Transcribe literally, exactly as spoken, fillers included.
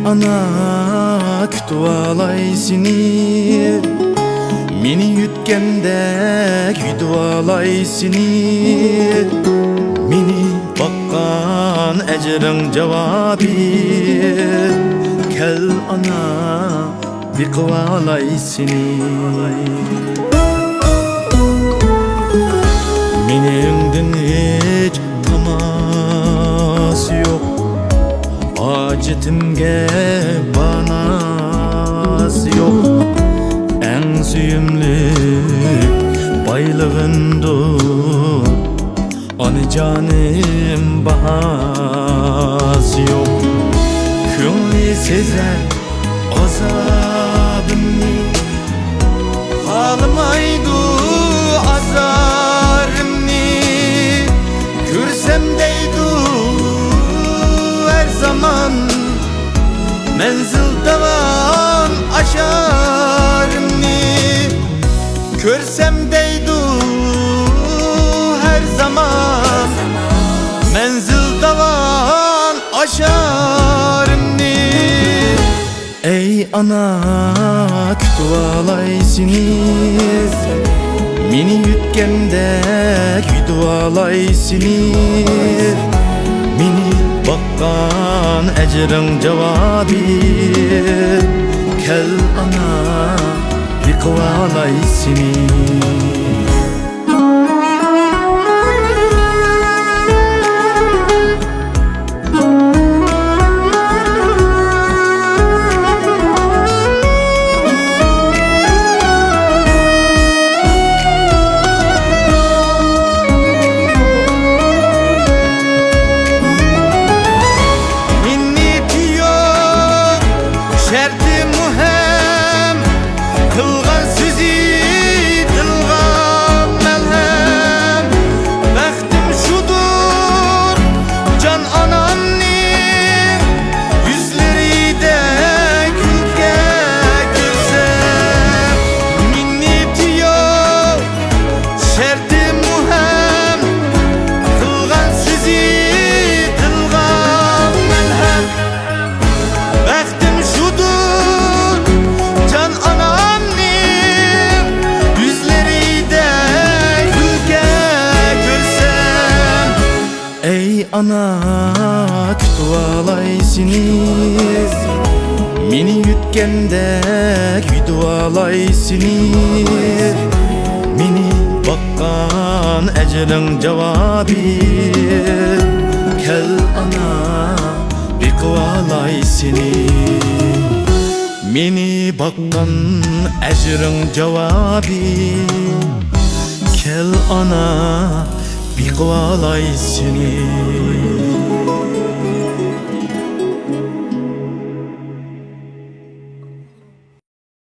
ئانا، كۈتۈۋالاي سېنى، مېنى يۈتكەندەك يۈتۈۋالاي سېنى. مېنى باققان ئەجرىڭ جاۋابى، كەل ئانا، بېقىۋالاي سېنى. مېنىڭدىن ھېچ تاماسا يوق، ھاجىتىمگە باناسى يوق. ئەڭ سۆيۈملۈك بايلىقىمدۇر ئانىجانىم، باھاسى يوق. كۆڭلى سېزەر ئازابىمنى، خالىمايدۇ ئازارىمنى. كۆرسەم دەيدۇ ھەر زامان مەنزىل داۋان ئاشارىمنى. كۆرسەم دەيدۇ ھەر زامان مەنزىل داۋان ئاشارىمنى. ئەي ئانا، كۈتۈۋالاي سېنى، مېنى يۈتكەندەك يۈتۈۋالاي سېنى. مېنى باققان ئەجرىڭ جاۋابى، كەل ئانا، بېقىۋالاي سېنى. مىننىتى يوق، شەرتى مۇھەم، قىلغان سۆزى دىلغا مەلھەم. بەختىم شۇدۇر، جان ئانامنى يۈزلىرىدە كۈلكە كۆرسەم. مىننىتى يوق، شەرتى مۇھەم، قىلغان سۆزى دىلغا مەلھەم. بەختىم شۇدۇر، جان ئانامنى يۈزلىرىدە كۈلكە كۆرسەم. ئەي ئانا، كۈتۈۋالاي سېنى، مېنى يۈتكەندەك يۈتۈۋالاي سېنى. مېنى باققان ئەجرىڭ جاۋابى، كەل ئانا، بېقىۋالاي سېنى. مېنى باققان ئەجرىڭ جاۋابى، كەل ئانا، بېقىۋالاي سېنى.